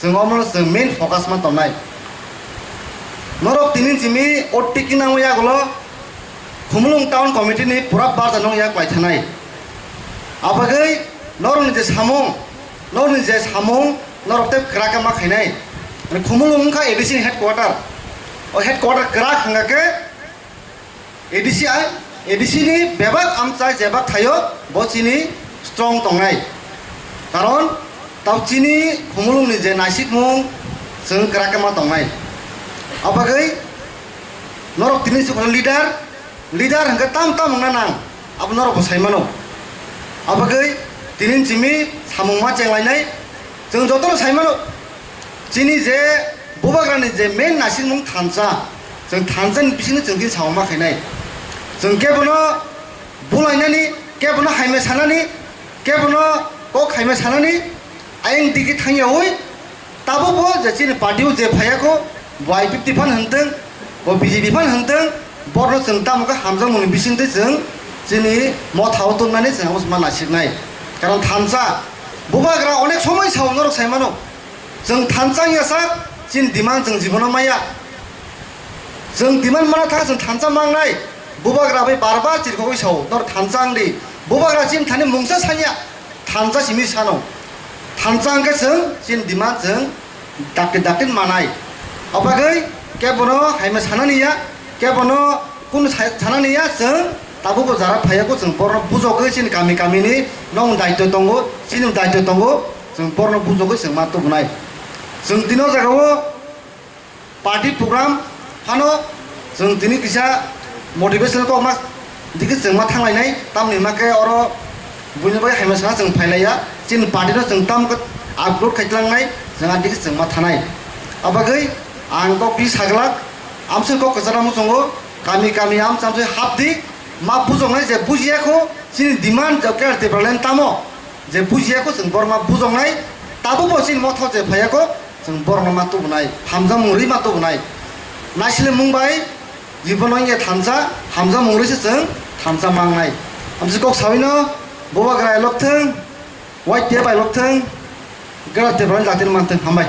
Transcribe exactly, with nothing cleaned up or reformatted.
Chwng omono chwng main focus ma tongnai. Norok tini simi O T K nangwi yagulo Khumulwng Town Committee ni pura barja nung yak lai thanai. Abagwi norokni je samung, norokni je samung, norok tei kwrak khe ma khainai. Mane Khumulwng wngkha A D C ni headquarter. O headquarter kwrak hwnkha khe A D C ai, A D C ni bebak amchai jebak thaio bo chini strong tongnai. Karon tau chini Khumulwng ni je naisikmung chwng kwrak khe ma tongnai. Abagwi norok tini sukha leader, leader hwnkhe tam tam wngna nang, abo norok bo sai mano. Abagwi tini simi samung ma chenglainai, chwng jotono sai mano. Chini je bubagrani je main naisingmung thansa, chwng thansani bisingo chwng khe samung ma khainai. Chwng kebono bulainani, kebono haima sanani, kebono kok haima sanani, ayang digi thangyawi, tabukbo je chini party o je phaiya kho, bo I P F T phan hwntwng, bo B J P phan hwntwng, borno chwng tamo khe hamjakmungni bisingtwi chwng chini mothao tonnani chwng abo ma naisiknai. Karon thansa, bubagra onek somoi sao norok sai mano. Chwng thansa wngya sak, chini demand chwng jibono maya. Chwng demand mana tha chwng thansa mangnai. Bubagra bai bar bar chirkhogwi sao, nor thansa wngdi. Bubagra chini thani mungsa sanya, thansa simi sano. Thansa wngkhe chwng chini demand chwng dakti dakti manai. Obagwi kebono haima sanani ya, kebono kunu sa-, sanani ya chwng tabukbo jara phaiya kho chwng borno bujogwi chini kami kamini nong daityo tongo, chini daityo tongo, chwng borno bujogwi chwng ma tubunai. Chwng tino jagao party program phano chwng tini kisa motivational kok ma digi chwng ma thanglainai, tamni hwnba khe oro buini bai haima sana chwng phailaiya, chini party no chwng tam khe upload khai tlangnai, chwng a digi chwng ma thanai. Abagwi ang kok bi saglak, amswk kok kwcharo muchungo, kami kami amchai amchai hapdi, ma bujoknai je bujiya kho, chini demand je khe Tipraland tamo, je bujiya kho chwng borma bujoknai, tabukbo chini motho je phaiya kho, chwng borokno ma tubunai, hamjakmung rwi ma tubunai. Naisile mung bai jibono wngya thansa, hamjakmung rwi se chwng thansa mangnai. Amsi kok sawino, bubagra elok thwng, Y T F elok thwng, gra Tipraland jatin manthwng, hambai.